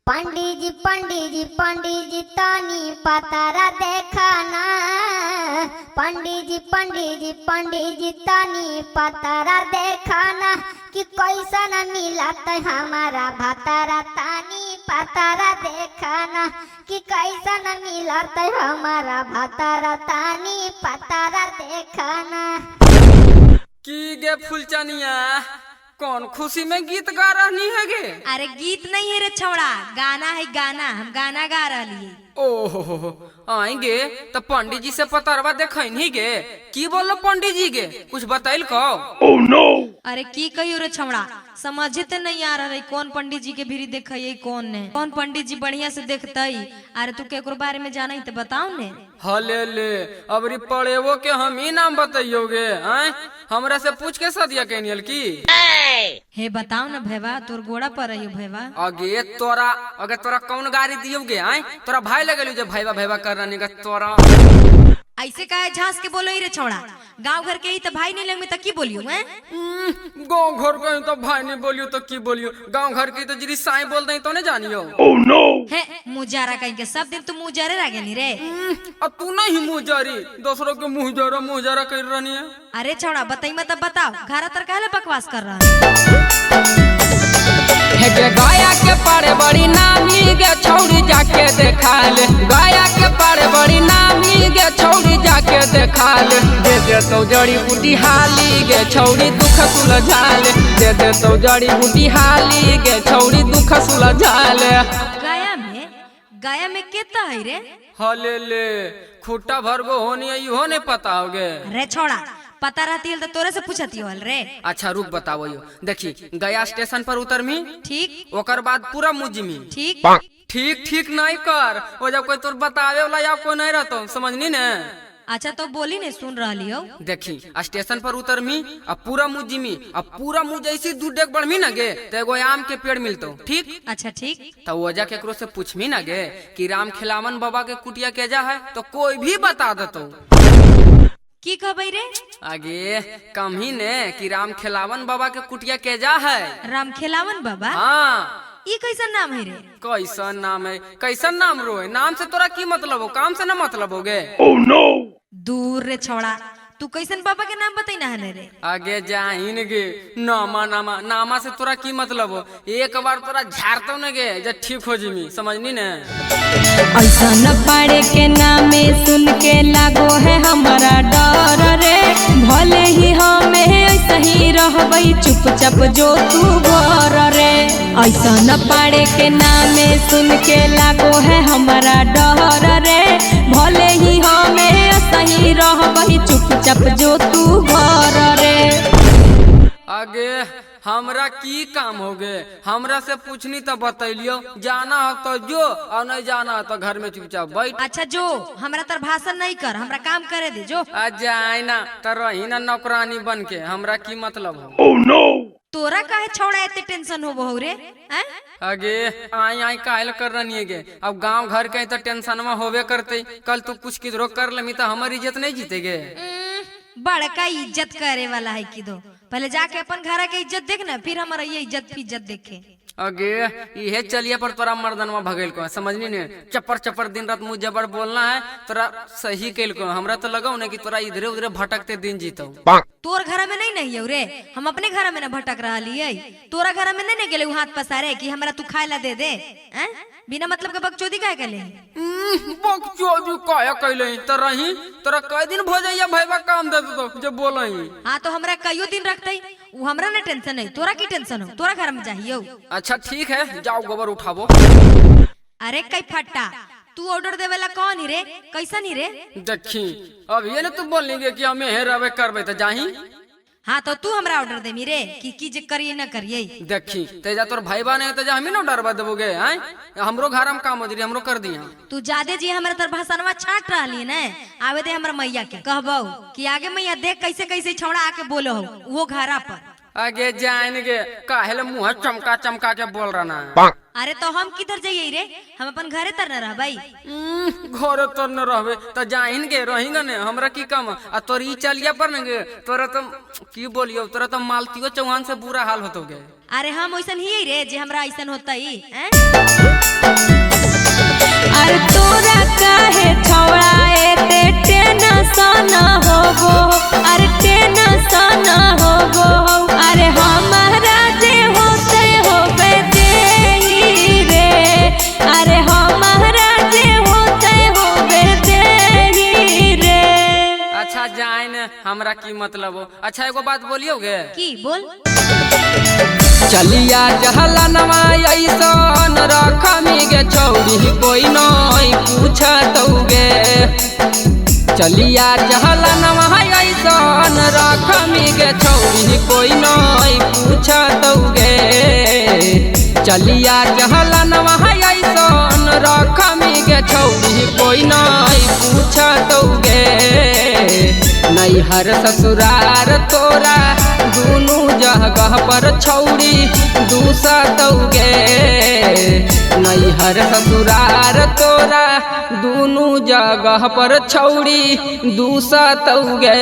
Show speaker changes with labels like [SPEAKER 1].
[SPEAKER 1] पंडित जी पंडित जी पंडित जी तानी पतारा देखाना। पंडित जी पंडित जी पंडित जी तानी पतारा देखाना कि कैसन मिलत हमारा भतारा तानी पतारा देखाना कि कैसन मिलत हमारा भतारा तानी पतारा देखाना।
[SPEAKER 2] की गे फुलचनिया, कौन खुशी में गीत गा रहनी है गे?
[SPEAKER 3] अरे गीत नहीं है रे छौड़ा, गाना है गाना, हम गाना गा रही है।
[SPEAKER 2] ओहो आएंगे तो पंडित जी से पतरवा देखनी गे, की बोलो पंडित जी गे, कुछ बतैल को?
[SPEAKER 3] अरे की कहियो रे छौड़ा, समझे तो नहीं आ रहा है कौन पंडित जी के भीरी देखिए कौन ने, कौन पंडित जी बढ़िया से देखतई। अरे तू केकरो बारे में जाना तो बताओ ने।
[SPEAKER 2] हले ले अबरी पड़ेवो के हम ही नाम बताइयोगे आए, हमरा से पूछ के सदिया केनियल की?
[SPEAKER 3] हे बताओ ना भैवा, तोर गोड़ा पर रही भैवा।
[SPEAKER 2] अगे तोरा, अगे तोरा कौन गाड़ी दियोगे आए, तोरा भाई लगेलू जे भाईवा भाईवा कर रहनी का तोरा।
[SPEAKER 3] ऐसे काहे झांस के बोलो रे छौड़ा, गांव घर के ही तो भाई नहीं लगे तो की बोलियो हैं?
[SPEAKER 2] गाँव घर के तो भाई नहीं बोलियो तो की बोलियो, गाँव घर के तो जिरी साई बोल दई तो नहीं जानियो।
[SPEAKER 3] हे मुजारा कहीं के सब दिन तू मुजारे लागेली रे।
[SPEAKER 2] अब तू नहीं मुँह जारी, दूसरों के मुँह जरा मुँह जरा कर रहनी है।
[SPEAKER 3] अरे छौड़ा बताई मत बताओ, घर तर काहे बकवास कर रहा है?
[SPEAKER 2] हे गया के पारे बड़ी नामी गे छौड़ी जाके देखा ले, गया के पारे बड़ी नामी गे छौड़ी जाके देखा ले, दे दे तो जड़ी बूटी हाली गे छौड़ी दुख सुलझा ले, दे दे तो जड़ी बूटी हाली गे छौड़ी दुख सुलझा ले।
[SPEAKER 3] गया में, गया में केता है रे?
[SPEAKER 2] हले ले खुट्टा भर गो होनी है इहो नहीं पता होगे।
[SPEAKER 3] अरे छौड़ा पता रहती है तो तोरे से पूछती होल रे।
[SPEAKER 2] अच्छा रुक बताओ यो, देखी गया स्टेशन पर उतरमी,
[SPEAKER 3] ठीक,
[SPEAKER 2] ओकर बाद पूरा मुजमी,
[SPEAKER 3] ठीक
[SPEAKER 2] ठीक ठीक नहीं कर, वो जब कोई तोर बतावे वाला या कोई नहीं रहतो, समझनी ने?
[SPEAKER 3] अच्छा तो बोली ने, सुन रही हो।
[SPEAKER 2] देखी स्टेशन पर उतरमी अब पूरा मुजिमी, अब पूरा मुँह जैसी दू डेग बढ़मी ना गे तो एगो आम के पेड़ मिलतो, ठीक?
[SPEAKER 3] अच्छा ठीक।
[SPEAKER 2] तो वजह केकरो से पूछमी ना गे कि राम खिलावन बाबा के कुटिया के जा है तो कोई भी बता देतो।
[SPEAKER 3] की कहबई रे?
[SPEAKER 2] आगे कम ही ने कि राम खिलावन बाबा के कुटिया के जा है।
[SPEAKER 3] राम खिलावन बाबा?
[SPEAKER 2] हाँ।
[SPEAKER 3] ई कैसन नाम है रे?
[SPEAKER 2] कैसन नाम है, कैसन नाम रो, नाम से तोरा की मतलब हो, काम से ना मतलब हो गे।
[SPEAKER 3] दूर रे छौड़ा, तू कैसन बाबा के नाम बताई ना हने रे?
[SPEAKER 2] आगे जाहिन गे, नामा नामा नामा से तोरा की मतलब हो, एक बार तोरा झाड़तो न गे जब ठीक हो जिमी, समझनी ने?
[SPEAKER 4] ऐसन पाड़े के नामे सुन के लागो है हमारा डर रे, भले ही हमें ऐसे ही रहबई चुपचाप जो तू घर रे। ऐसन पाड़े के नामे सुन के लागो है हमारा डर रे, भले ही हमें ऐसे ही रहबई चुपचाप जो तू घर रे।
[SPEAKER 2] आगे हमरा की काम हो गए, हमरा से पूछनी तो बतैलियो, जाना हो तो जो और नहीं जाना हो तो घर में चुपचाप बैठ।
[SPEAKER 3] अच्छा जो, हमरा तर भाषण नहीं कर, हमरा काम करे दे जो।
[SPEAKER 2] आ जाए ना तो रही ना नौकरानी बन के, हमरा की मतलब हो?
[SPEAKER 3] तोरा काहे छौड़ा एते टेंशन होबो हो रे?
[SPEAKER 2] आगे आई आई काहे कर रहनी गे, अब गांव घर के तो टेंशन में होबे करते, कल तू कुछ किधरो कर लेमी तो हमारी इज्जत नहीं जीतेगे।
[SPEAKER 3] बड़का इज्जत करे वाला है कि दो, पहले जाके अपन घर के इज्जत देख ना, फिर हमारा ये इज्जत फिज्जत देखे।
[SPEAKER 2] अगे ये चलिए पर तोरा मर्दनवा भगेल को, समझनी ने? चपर चपर दिन रात मुँह जबर बोलना है, तोरा सही कैल को, हमरा तो लगाओ ना कि तोरा इधरे उधरे भटकते दिन जीतो।
[SPEAKER 3] तोर घर में नहीं नहीं रे, हम अपने घर में ना भटक रहा है, तोरा घर में नहीं ना गेले हाथ पसारे कि हमरा तू खाए ला दे दे, बिना मतलब के बकचोदी काहे कैले?
[SPEAKER 2] बकचोदी काहे कैले? तो रही तोरा कई दिन भोजैया भैया काम दे दो जो बोलई।
[SPEAKER 3] हाँ तो हमरा कईयो दिन रखतई, वो हमरा ना टेंशन है, तोरा की टेंशन हो, तोरा घर में चाहिए।
[SPEAKER 2] अच्छा ठीक है, जाओ गोबर उठावो।
[SPEAKER 3] अरे कई फट्टा, तू ऑर्डर देवेला कौन ही रे, कैसन ही रे?
[SPEAKER 2] देखी अब ये ना तू बोलेंगे कि हमें हे रवे करबे तो जाही।
[SPEAKER 3] हाँ तो तू हमरा ऑर्डर देमी रे कि की जे करिए ना करिए।
[SPEAKER 2] देखी तेजा तोर भाई बा नहीं तेजा हमी ना डरवा देबोगे हैं, हमरो घर में काम हो जरी हमरो कर दिया।
[SPEAKER 3] तू जादे जी हमरा तर भाषणवा छाट रहली ने, आवे दे हमरा मैया के कहबौ कि आगे मैया देख कैसे कैसे छौड़ा आके बोलो हो वो घरा पर।
[SPEAKER 2] आगे जाएंगे काहे मुँह चमका चमका के बोल रहा है।
[SPEAKER 3] अरे तो हम किधर जाइए रे, हम अपन घरे तर न रहबई।
[SPEAKER 2] घरे तर न रहबे तो जाहिन के रहिंगे ने, हमरा की काम। आ तोर ई चलिया पर न गे, तोरा तो की बोलियो, तोरा तो मालतीयो चौहान से बुरा हाल होतो गे।
[SPEAKER 3] अरे हम वैसन ही रे जे हमरा ऐसन होतई।
[SPEAKER 2] हमरा की मतलब हो। अच्छा एगो बात बोलियोगे?
[SPEAKER 3] की बोल।
[SPEAKER 2] चलिया जहलनवा ऐसन रखमी गे छौरी कोई नहीं पूछतौगे। चलिया जहलनवा ऐसन रखमी गे छौरी कोई नहीं पूछतौगे। चलिया जहलनवा ऐसन रखमी गे छौरी कोई नहीं पूछतौगे। नैहर ससुरार तोरा दुनू जगह पर छौरी दूसतौगे। नैहर ससुरार तोरा दुनू जगह पर छौरी दूसतौगे।